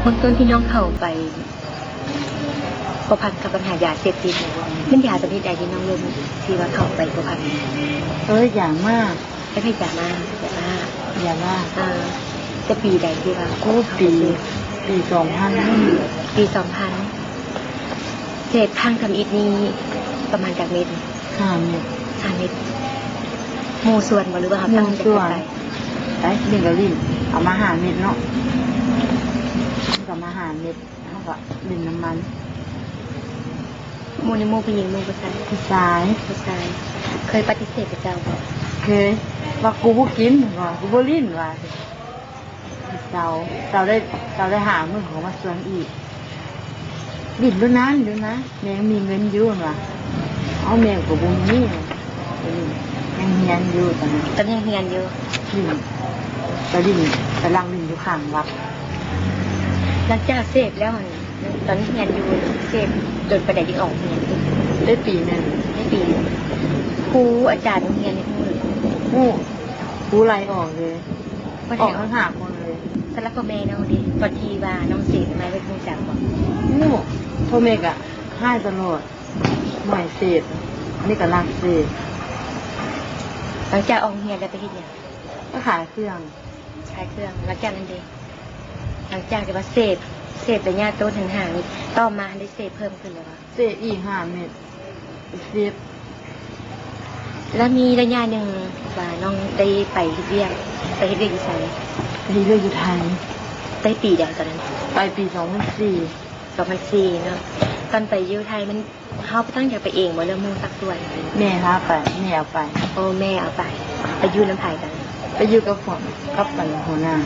ເບື້ອງຕົ້ນທີ່ນ້ອງເຂົ້າໄປພົວພັນກັບບັນຫາຢາເສບຕິດ ແມ່ນຢາປະເພດໃດທີ່ນ້ອງເລີ່ມທີ່ວ່າເຂົ້າໄປພົວພັນ? ເອີ ຢາມ້າ. ປະເພດຢາມ້າ ຢາບ້າ. ຢາບ້າ. ເອີ ແຕ່ປີໃດທີ່ວ່າ ໂອ້ ປີ ປີສອງພັນ ປີສອງພັນ. ເສບຄັ້ງທຳອິດນີ້ປະມານຈັກເມັດ? ຫ້າເມັດ. ຫ້າເມັດ. ໝູ່ຊວນບໍ່ ຫຼືວ່າເຮົາຕັ້ງໃຈໄປ? ໄປຫຼິ້ນກໍຫຼິ້ນ ເອົາມາຫ້າເມັດເນາະ ກໍມາຫ້າເມັດ ເຮົາກໍຫຼິ້ນນຳມັນ. ໝູ່ນີ້ໝູ່ຜູ້ຍິງ ໝູ່ຜູ້ຊາຍ? ຜູ້ຊາຍ. ຜູ້ຊາຍ. ເຄີຍປະຕິເສດເຂົາເຈົ້າບໍ່? ເຄີຍ ວ່າ ກູບໍ່ກິນ ວ່າ ກູບໍ່ຫຼິ້ນ ວ່າ. ເຊົາ ເຊົາໄດ້ ເຊົາໄດ້ຫ້າມື້ ເຂົາມາຊວນອີກ ຫຼິ້ນໂລດນາ ຫຼິ້ນໂລດນາ ແມ່ຍັງມີເງິນຢູ່ ເພິ່ນວ່າ. ເອົ້າ ແມ່ກໍບໍ່ມີ ຍັງຮຽນຢູ່ຕອນນັ້ນ. ຕອນນີ້ຍັງຮຽນຢູ່? ຫຼິ້ນ ໄປຫຼິ້ນ ໄປລັກຫຼິ້ນຢູ່ຂ້າງວັດ. ຫຼັງຈາກເສບແລ້ວຫັ້ນ ຕອນຮຽນຢູ່ ເສບດົນປານໃດຈຶ່ງອອກຮຽນ? ໄດ້ປີໜຶ່ງ. ໄດ້ປີໜຶ່ງ. ຄູອາຈານໂຮງຮຽນນີ້ຮູ້? ຮູ້. ຄູໄລ່ອອກເລີຍ. ອອກທັງຫ້າຄົນເລີຍ. ສຳລັບພໍ່ແມ່ນ້ອງເດ ຕອນທີ່ວ່ານ້ອງເສບມາເຮັດຮູ້ຈັກບໍ່? ຮູ້. ພໍ່ແມ່ກະຮ້າຍຕະຫຼອດ ບໍ່ໃຫ້ເສບ ອັນນີ້ກະລັກເສບ. ຫຼັງຈາກອອກໂຮງຮຽນແລ້ວໄປເຮັດຫຍັງ? ໄປຂາຍເຄື່ອງ. ຂາຍເຄື່ອງ. ຫຼັງຈາກນັ້ນເດ? ຫຼັງຈາກທີ່ວ່າເສບ ເສບໄລຍະຕົ້ນຫັ້ນຫ້າເມັດ ຕໍ່ມາຫັ້ນໄດ້ເສບເພີ່ມຂຶ້ນແລ້ວບໍ່? ເສບອີກຫ້າເມັດ. ເສບ ແລ້ວມີໄລຍະໜຶ່ງວ່ານ້ອງໄດ້ໄປເຮັດວຽກ ໄປເຮັດວຽກຢູ່ໃສ? ໄປເຮັດວຽກຢູ່ໄທ. ໄປປີໃດຕອນນັ້ນ? ໄປປີສອງພັນສີ່. ສອງພັນສີ່ເນາະ. ຕອນໄປຢູ່ໄທມັນ ເຮົາຕັ້ງໃຈໄປເອງບໍ່ ຫຼືໝູ່ຊັກຊວນ? ແມ່ພາໄປ ແມ່ເອົາໄປ. ໂອ້ ແມ່ເອົາໄປ. ໄປຢູ່ນຳໃຜຕອນນັ້ນ? ໄປຢູ່ກັບພວກ ກັບອັນຫົວໜ້າ.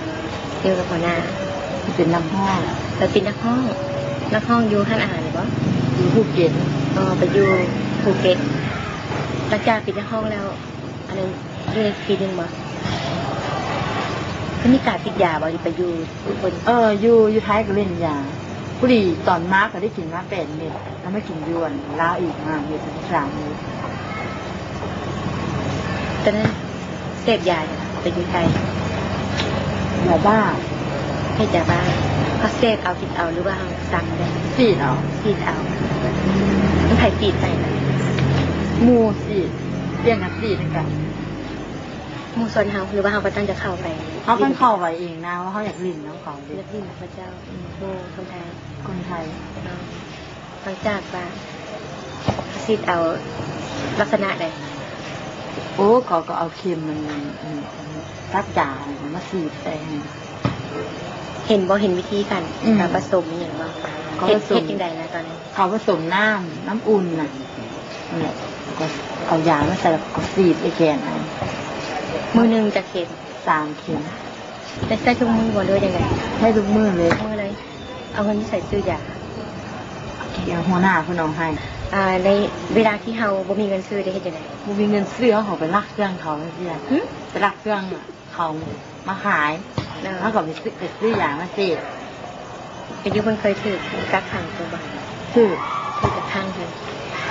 ຢູ່ກັບຫົວໜ້າ. ເປັນນັກຮ້ອງ. ໄປເປັນນັກຮ້ອງ. ນັກຮ້ອງຢູ່ຮ້ານອາຫານນີ້ບໍ່? ຢູ່ພູເກັດ. ອໍ ໄປຢູ່ພູເກັດ. ຫຼັງຈາກເປັນນັກຮ້ອງແລ້ວ ອັນນັ້ນຢູ່ໄດ້ປີໜຶ່ງບໍ່? ຄືມີການຕິດຢາບໍ່ ຫຼືໄປຢູ່ພຸ້ນ? ເອີ ຢູ່ ຢູ່ໄທກໍຫຼິ້ນຢາ. ພໍດີຕອນມາກໍໄດ້ກິນມາແປດເມັດ ແລ້ວມາກິນຢູ່ລາວອີກຫ້າເມັດ ສາມເມັດ. ຕອນນັ້ນເສບຢາຫຍັງໄປຢູ່ໄທ? ຢາບ້າ. ເຮັດຢາບ້າ. ເຮົາເສບເອົາ ສີດເອົາ ຫຼືວ່າເຮົາສັ່ງໄດ້? ສີດເອົາ. ສີດເອົາ. ມັນໃຜສີດໃຫ້ນະ? ໝູ່ສີດ. ປ່ຽນກັນສີດນຳກັນ. ໝູ່ຊວນເຮົາ ຫຼືວ່າເຮົາກໍຕັ້ງໃຈເຂົ້າໄປ? ເຮົາຕ້ອງເຂົ້າໄປເອງນະ ວ່າເຮົາຢາກຫຼິ້ນນຳເຂົາເດ້. ຢາກຫຼິ້ນນຳເຂົາເຈົ້າ. ອືມ. ໂອ້ ຄົນໄທ. ຄົນໄທ. ເນາະ. ຫຼັງຈາກວ່າສີດເອົາລັກສະນະໃດ? ໂອ້ ເຂົາກໍເອົາເຂັມມັນ ອັນ ອັນ ຕັດຢາມາສີດໃສ່ໃຫ້. ເຫັນບໍ່ ເຫັນວິທີການ ອືມ ການປະສົມອີ່ຫຍັງບໍ່? ເຮັດ ເຮັດຈັ່ງໃດນະຕອນນັ້ນ? ເຂົາປະສົມນ້ຳ ນ້ຳອຸ່ນນະ ນັ້ນແຫຼະ ກໍເອົາຢາມາໃສ່ ແລ້ວກໍສີດໃນແຂນເອົາ. ມື້ໜຶ່ງຈັກເຂັມ? ສາມເຂັມ. ໄດ້ໃຊ້ທຸກມື້ບໍ່ ຫຼືວ່າຈັ່ງໃດ? ໃຊ້ທຸກມື້ເລີຍ. ມື້ເລີຍ. ເອົາເງິນຢູ່ໃສຊື້ຢາ? ດຽວຫົວໜ້າເພິ່ນເອົາໃຫ້. ອ່າ ໃນເວລາທີ່ເຮົາບໍ່ມີເງິນຊື້ ໄດ້ເຮັດຈັ່ງໃດ? ບໍ່ມີເງິນຊື້ ເຮົາກໍໄປລັກເຄື່ອງເຂົາຈັ່ງຊີ້. ຫື? ໄປລັກເຄື່ອງເຂົາມາຂາຍ. ເອີ. ເຮົາກໍໄປຊື້ ໄປຊື້ຢາມາເສບ. ໄປຢູ່ເພິ່ນເຄີຍຖືກກັກຂັງຕົວບໍ່? ຖືກ. ຖືກຈັກຄັ້ງ?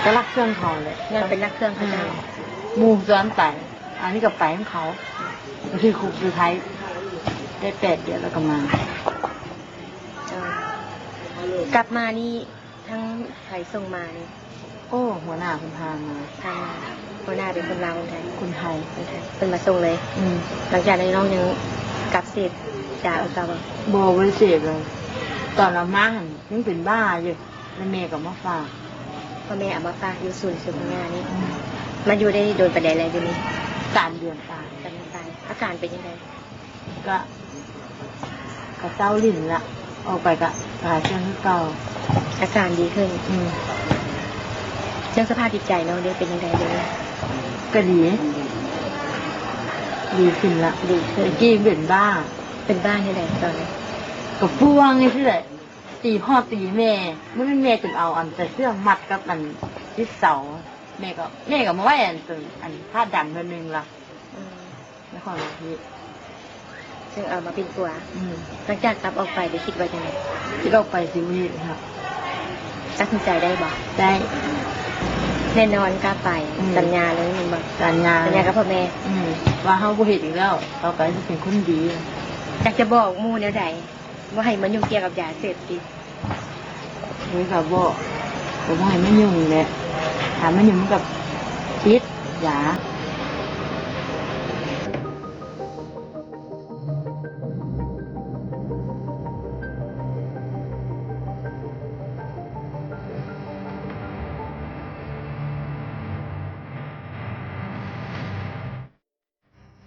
ກໍລັກເຄື່ອງເຂົາແຫຼະ. ຍ້ອນໄປລັກເຄື່ອງເຂົາເຈົ້າ. ອືມ. ໝູ່ຊວນໄປ ອັນນີ້ກໍໄປນຳເຂົາ. ໄປຖືກຄຸກຢູ່ໄທໄດ້ແປດເດືອນ ແລ້ວກໍມາ. ເອີ. ກັບມານີ້ ທາງໃຜສົ່ງມານີ້? ໂອ້ ຫົວໜ້າເພິ່ນພາມາ. ພາມາ. ຫົວໜ້າເປັນຄົນລາວ ຄົນໄທ? ຄົນໄທ. ຄົນໄທ ເພິ່ນມາສົ່ງເລີຍ. ອືມ. ຫຼັງຈາກນັ້ນນ້ອງຍັງກັບເສບຢາຄືເກົ່າບໍ່? ບໍ່ ບໍ່ໄດ້ເສບເລີຍ. ຕອນເອົາມາຫັ້ນຍັງເປັນບ້າຢູ່ ແລ້ວແມ່ກໍເອົາມາຝາກ. ພໍ່ແມ່ເອົາມາຝາກຢູ່ສູນສຸດຍານີ້. ອືມ. ມາຢູ່ໄດ້ດົນປານໃດແລ້ວຢູ່ນີ້? ສາມເດືອນປາຍ. ສາມເດືອນປາຍ. ອາການເປັນຈັ່ງໃດ? ກະ ກະເຊົາຫຼິ້ນລະ ອອກໄປກະ ກະຫາເຄື່ອງຄືເກົ່າ. ອາການດີຂຶ້ນ. ອືມ. ເລື່ອງສະພາບຈິດໃຈນ້ອງເດ ເປັນຈັ່ງໃດດຽວນີ້? ກະດີ ດີຂຶ້ນລະ. ດີຂຶ້ນ. ແຕ່ກີ້ເປັນບ້າ. ເປັນບ້າແນວໃດຕອນນັ້ນ? ກະປ່ວງຈັ່ງຊີ້ແຫຼະ ຕີພໍ່ຕີແມ່. ມື້ນັ້ນແມ່ຈົນເອົາອັນໃສ່ເຊືອກມັດກັບອັນຕິດເສົາ. ແມ່ກໍ ແມ່ກໍມາໄວ້ອັນ ອັນພາດຳເທື່ອໜຶ່ງລະ. ອືມ. ນະຄອນຫຼວງພີ້ ເຊິ່ງເອົາມາປິ່ນປົວ. ອືມ. ຫຼັງຈາກກັບອອກໄປໄດ້ຄິດວ່າຈັ່ງໃດ? ຄິດອອກໄປຊິບໍ່ເຮັດແລ້ວ. ຕັດສິນໃຈໄດ້ບໍ່? ໄດ້. ແນ່ນອນກ້າໄປ. ອືມ. ສັນຍາເລີຍແມ່ນບໍ່? ສັນຍາ. ສັນຍາກັບພໍ່ແມ່. ອືມ. ວ່າເຮົາບໍ່ເຮັດອີກແລ້ວ ຕໍ່ໄປຊິເປັນຄົນດີ. ຢາກຈະບອກໝູ່ແນວໃດ? ບໍ່ໃຫ້ມາຫຍຸ້ງກ່ຽວກັບຢາເສບຕິດ. ໂອ້ຍ ກໍບໍ່ ກໍບໍ່ໃຫ້ມາຫຍຸ້ງແຫຼະ ຖ້າມາຫຍຸ້ງມັນກໍຕິດຢາ.